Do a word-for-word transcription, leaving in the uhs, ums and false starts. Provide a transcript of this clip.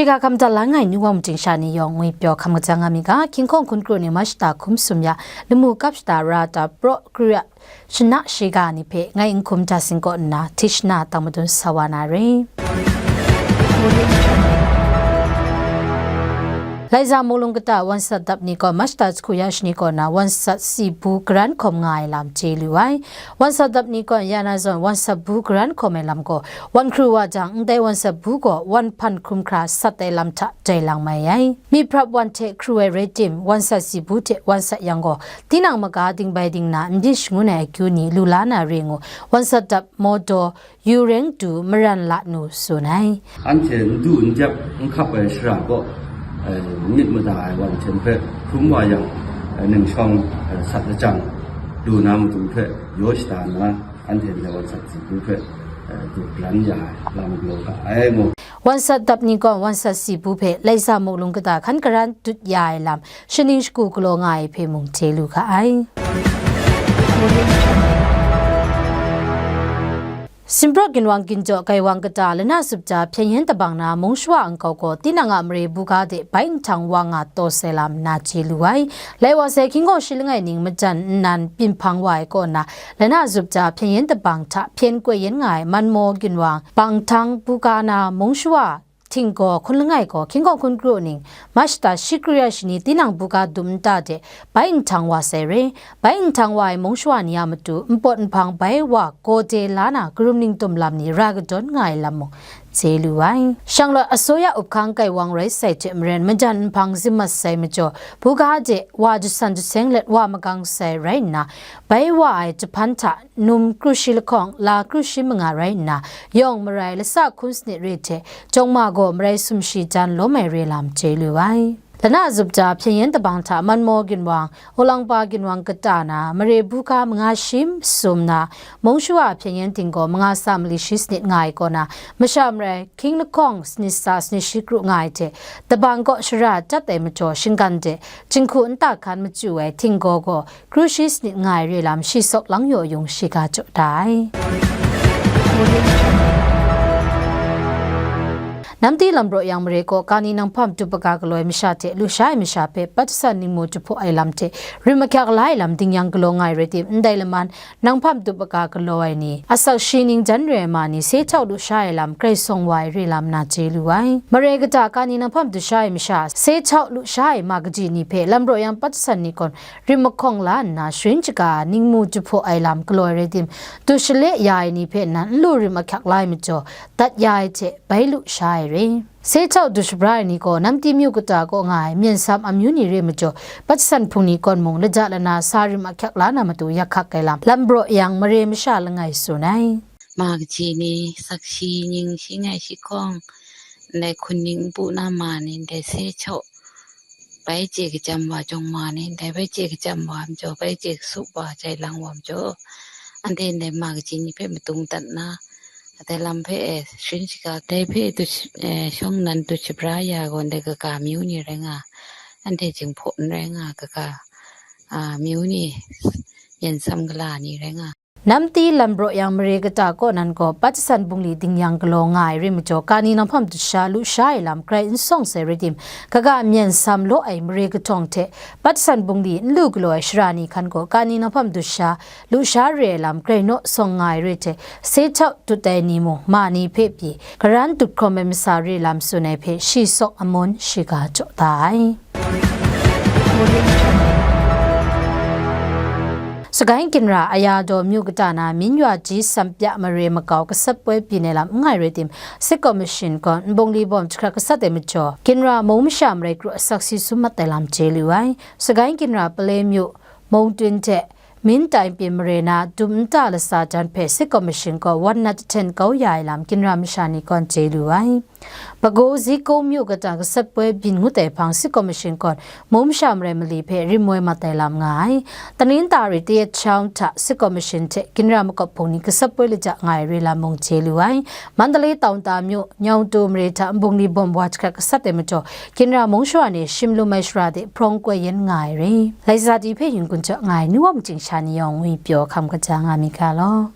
Shiga hkam da la ngai ni wang ting sha ni yawng ngwi pyaw hkam kaja nga mi ga, King Kong hkun kru ni ma shata hkum sum ya, lamu kap shata ra ta praw kru ya, shana shiga ni hpe ngai n hkum da sing kaw nna, tishna tang madun sa wa na re. Laiza Mawlung kata wan sat dap ni kaw, Mashta jahku ya shani kaw na wan sat si bu karan hkawm nga ai lam chye lu ai. Wan sat dap ni kaw, ya na zawn wan sat bu karan hkawm ai lam gaw, wan hkru wa jang, ndai wan sat bu gaw wan hpan hkrum hkra sat ai lam hta jai lang mai ai. Myi hprap wan hte hkru ai rai tim, wan sat si bu hte wan sat yang gaw, tinang maga dingbai dingna n byin shangun ai akyu ni lu la na re ngu, wan sat dap mawdaw, yu reng du maran la nu tsun ai. Anhte n du n dep n hkap ai shara kaw, eh, myit mada ai wan hten hpe hkrum wa yang, eh, ningshawng, eh, sat lajang lu na matu hpe yaw shada nna, anhte ndai wan sat si bu hpe, eh, dut ran ya ai lam galaw ga ai mu. Wan sat dap ni gaw wan sat si bu hpe Laiza Mawlung kata hkan karan dut ya ai lam, shaning shagu galaw nga ai hpe mung chye lu ga ai. Sinprawt ginwang ginjaw Kaiwang kata lana zup ja hpyen yen tabang na mung shawa nkau gaw tinang a mare buga de bai nhtang wa nga taw sai lam na chye lu ai. Lai wa sai hkying gaw shi langai ning majan nnan byin hpang wa ai kaw na, lana zup ja hpyen yen tabang hta hpyen koi yen nga ai Manmaw ginwang Banghtang buga na mung shawa Htinggaw hkun langai gaw hkying gaw hkun kru ning, Mashta shi kru ya shani tinang buga dum nta de bai nhtang wa sai re. Bai nhtang wa ai mung shawa ni a matu npawt nhpang bai wa gaw de la na karum ning tum lam ni ra kadawn nga ai lam mung chye lu ai. Shanglawt asoya up hkang Kaiwang rai sai hte maren majan nhpang zim mat sai majaw, buga de wa jasan jaseng let wa magang sai rai nna, bai wa ai jahpan hta num kru shi lahkawng la kru shi manga rai nna, yawng marai lasa hkun sanit re hte, jawng ma gaw marai sumshi jan lawm ai re lam chye lu ai. Lana zup ja hpyen yen tabang hta Manmaw ginwang, Ulangpa ginwang kata na, mare buga manga shi sum na, mung shawa hpyen yen ting gaw manga sa mali shi sanit nga ai kaw na, masha marai hkying lahkawng sanit sa sanit shi kru nga ai hte, tabang kaw shara jat ai majaw shinggan de, jinghku nta hkan machyu ai htinggaw gaw, kru shi sanit nga ai re lam shi sawk lang yaw yung shiga jaw da ai. Namti lam raw yang mare kaw kani nanghpam tup aga galaw ai masha hte lusha ai masha hpe pat jasan ningmu jahpaw ai lam hte rim ahkyak la ai lam ding yang galaw nga ai rai tim, ndai laman nanghpam tup aga galaw ai ni asak shi ning jan re ai ma ni se htau lusha ai lam grai sawng wa ai re lam na chye lu ai. Mare kata kani nanghpam dusha ai masha se htau lusha ai ma kaji ni hpe lam raw yang pat jasan ni gaw rim mahkawng la nna, sharin shaga ningmu jahpaw ai lam galaw ai rai tim, du shale ya ai ni hpe nan n lu rim ahkyak la ai majaw, dat ya ai hte bai lu sha ai re. Se htau du shabra ai ni gaw, Namti myu kata kaw nga ai, Myen Sam amyu ni re majaw, Patsan hpung ni kawn mung, laja lana sa rim ahkyak la na matu yak hkak ai lam, lam braw yang mare masha langai tsun ai. Ma kaji ni, sakshi ning shi ngai shi hkawng, ndai hkun ning npu na ma ni, ndai se htau bai chye kachyam wa jawng ma ni, ndai bai chye kachyam wa majaw, bai chye kasup wa jai lang wa majaw, anhte ndai ma kaji ni hpe madung dat nna, ndai lam hpe e sharin shaga, dai hpe du sh-, e, shawng nnan du shabra ya gaw, ndai kaga amyu ni rai nga, anhte Jinghpaw n rai nga, kaga, a, amyu ni, Myen Sam gala ni rai nga. Namti lam braw yang mare kata kaw nan gaw, Patsan bungli ding yang galaw nga ai rai majaw, kani nanghpam du sha lu sha ai lam grai n sawng sai rai tim, kaga Myen Sam law ai mare kahtawng hte Patsan bungli n lu galaw ai shara ni hkan gaw, kani nanghpam du sha lu sha re ai lam grai naw sawng nga ai re hte, se htau dut ai ni mung, ma ni hpe pyi, karan dut hkawm ai masa re lam tsun ai hpe shi sawk amun shiga jaw da ai. Sagai Ginra Ayadaw myu kata na Minyua Ji Sampya mare makau gasat poi byin ai lam n ngai rai tim, State Commission gaw nbungli bawm jahkrat gasat ai majaw, Ginra mung masha marai kru asak si sum mat ai lam chye lu ai. Sagai Ginra Pale myu mung tun hte Min tai pyi mare na dum nta lasa jan hpe State Commission gaw wan nat jahten kau ya ai lam Ginra masha ni kawn chye lu ai. Bago Ziko myu kata gasat poi byin ngut ai hpang State Commission gaw mung masha marai mali hpe rim woi mat ai lam nga ai. Tanin tari tayat shau hta State Commission hte Ginra makawp hpung ni gasat poi laja nga ai re lam mung chye lu ai. Mandalay tawn ta myu, Nyawngtu mare hta nbungli bawm wa jahkrat gasat ai majaw, Ginra mung shawa ni shim lum ai shara de hprawng koi yen nga ai re. Laisa ti hpe yin kun jaw nga ai, nu wa machying sha ni yawng ngwi pyaw hkam kaja nga mi ga law.